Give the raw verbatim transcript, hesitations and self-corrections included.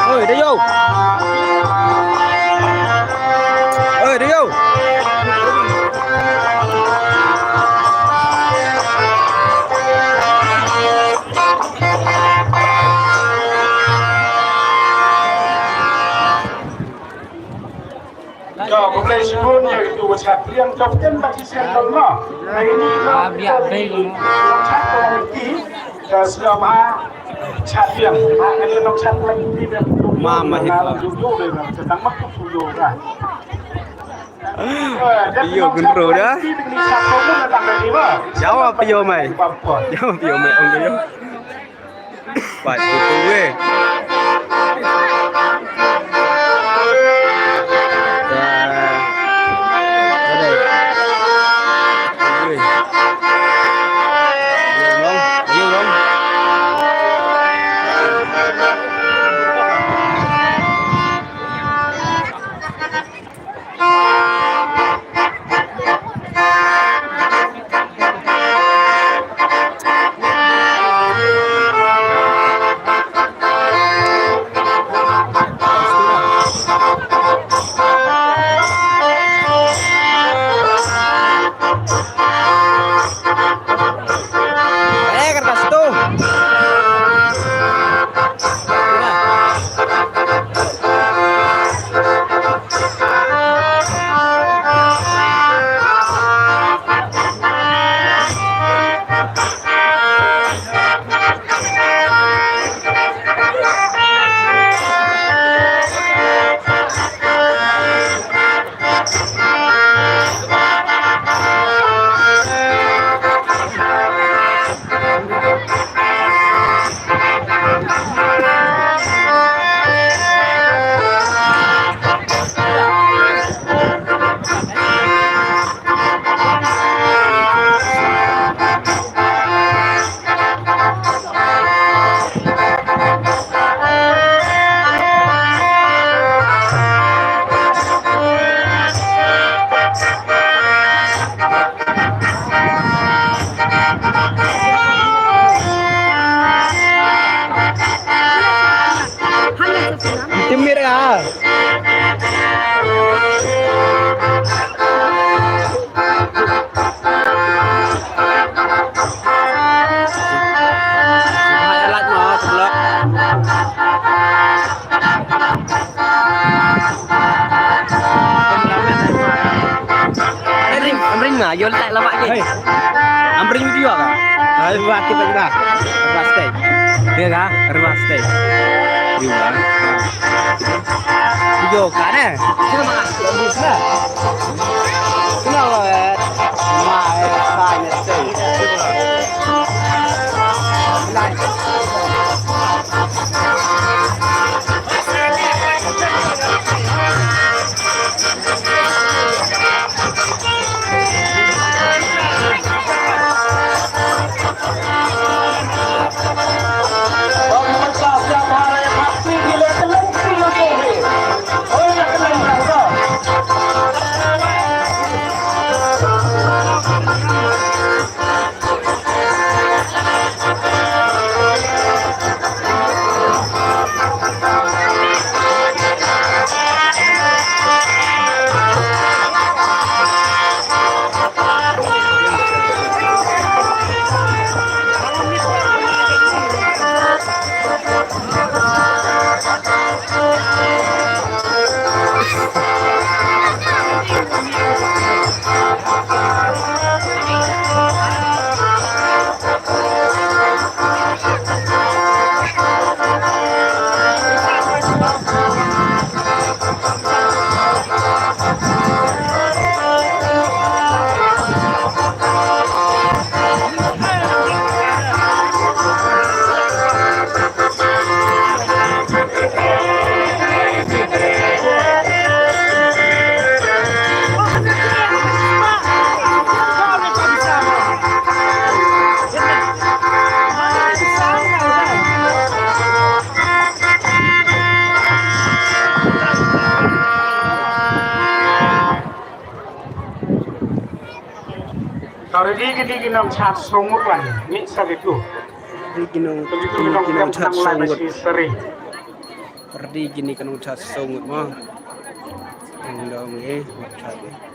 Oi, Dayo. Oi, Dayo. Ka, khublei shibun ya itu wa chat liang ka pten ba chi sen dol ma. Ai ni ka, ah, biak ka bei ni. Chat ko ni ki, ka sila ma chat liang. Ma ka ni nong chat liang ni da. Ma, ma hit ba. Ju ju de ba, ka tang ma ku ju ju ba. Iyo, gunro da. Jawa pio mai. Jawa pio mai, ong da yo. Pat tu tu we. Ya. Ada. Tu we. Ayo, Long. Ayo, Long. Eh, kertas tu. Timir ka. Hai alat no, blok. Amring, amring na, yol tak lawak ke. Hey. Amring video ka? Hai, buat kita juga. Reverse take. Dia ka? Reverse take. Juga. Video ka ne? Sino ma? Bisa. Sino, eh? Ma, eh, sa, ne, say. Ki nong chat song ngut wan, ni sa ki tu. Ki nong, ki nong chat song ngut. Rdi kini ki nong chat song ngut mo. Ang dong e, chat e.